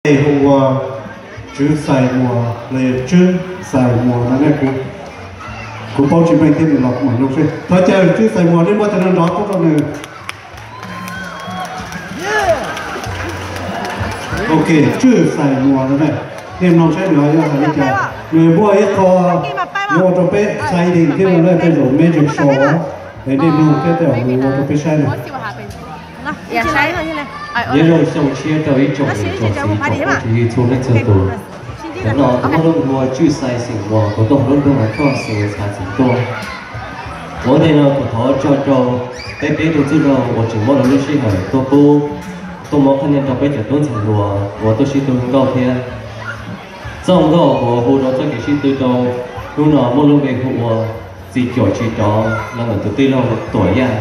Hu ua Tswv Xais Muas los yog Tswb Xais Muas no ne, kuv paub tsis meej thiab, nws los kuv mam nug seb. Thov caw Tswv Xais Muas, nej muab cov no nrov pub rau nws. Ok, Tswv Xais Muas no ne, nej mloog saib nws yuav hais li cas. Nws muaj ib qho yuav ua rau peb exciting thiab no ne, tej zaum magic show, es nej mloog thiab tej zaum nws ua rau peb saib no. Nyob zoo xyoo tshiab rau ib tsoom niam tsoom txiv tsoom phooj ywg txhua leej txhua tus. Ntawm no kuv muab lub npe hu ua Tswv Xais Xais Muas, kuv tuaj hauv lub nroog Los Tsuas, xeev Xav Xeem Tuam. Ua ntej no kuv thov tso rau peb peb tug txwj laug uas tseem muab lawv lub sij hawm tuaj pub, tuaj muab qhab nias rau peb cov tub ntxhais hluas uas tuaj sib tw nkauj thiab. Txoj nkauj uas hu rau txoj kev sib tw rau hnub no muaj lub npe hu ua Txiv Cuam Tsis Rov, los ntawm tus tij laug Tuam Yaj.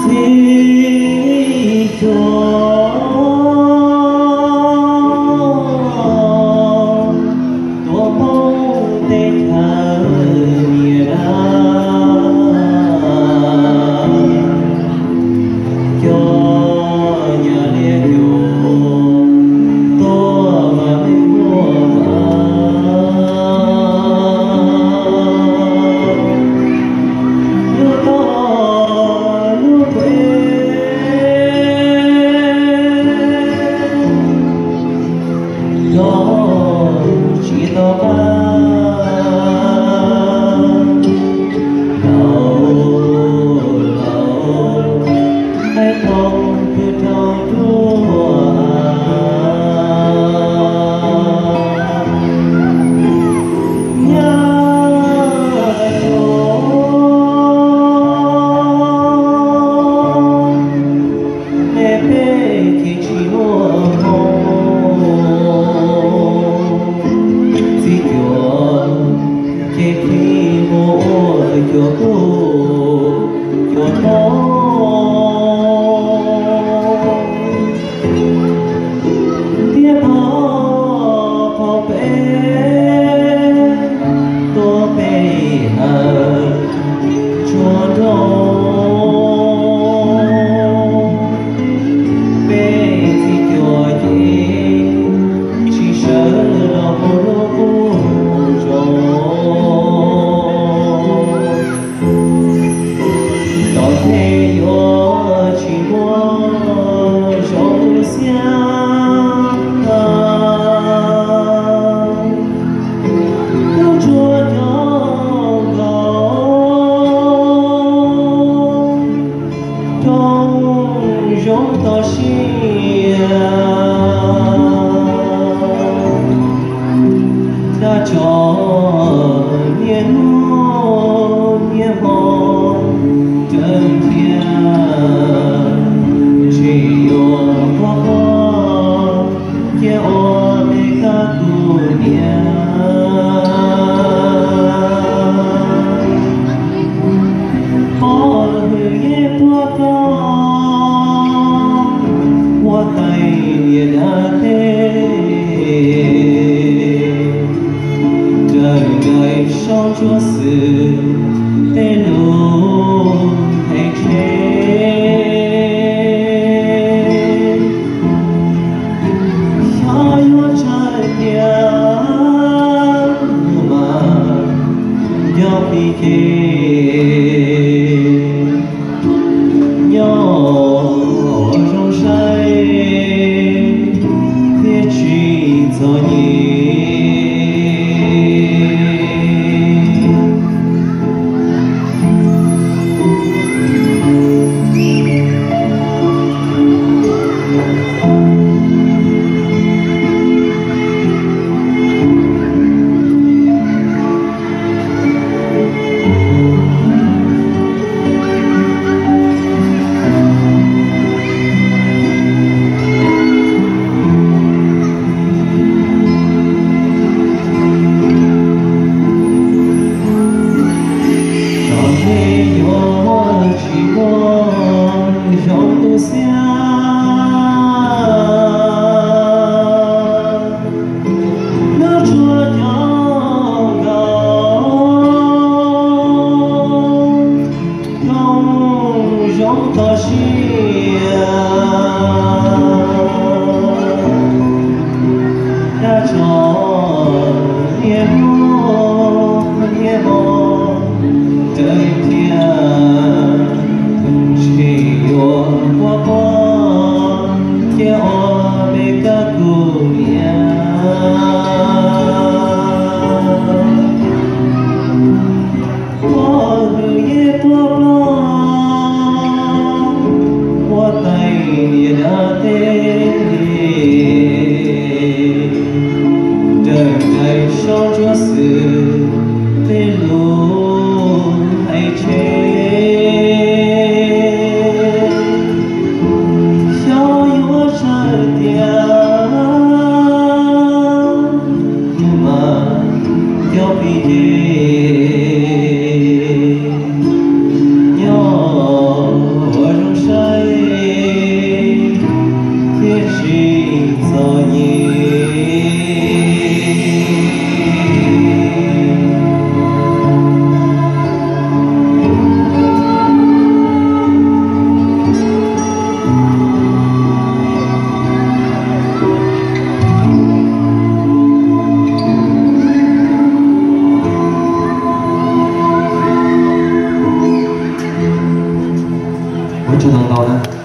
Txiv cuam tuaj poob teb chaws Nyab Laj, cov nyab liab cuam tuaj mas peb muaj mas. Lub toj lub pem los tsis tau qab. Laus laus hais tau pw rau nruab nyab rau. Nej peb ces tsis muaj hmoo, txiv cuam ces pheej mus ua cuam tub cuam taub. Thiab thaum thaum peb tuaj peb hawm tsuag nroo, peb txiv cuam ces tsis sawv los mus lub qub zos. Tom ntej yuav tsis muaj zoo xiab, tub ntsuag cov nkaus rooj zoo toj siab. Dab tso niaj hnub niaj hmo raws nrhiav, tsis yuav qhuav qhuav cia ua me kab kuv niam. Pov hwm yeej tuag koj ua tais niam dab teb, raws nraim saub ntsuab xwm tej lus hais tseg. Xyov yuav tsawg tiag mas nco qis ces nyob zoo saib thiaj tsis txom nyem. Ua tsaug ntau ntau na.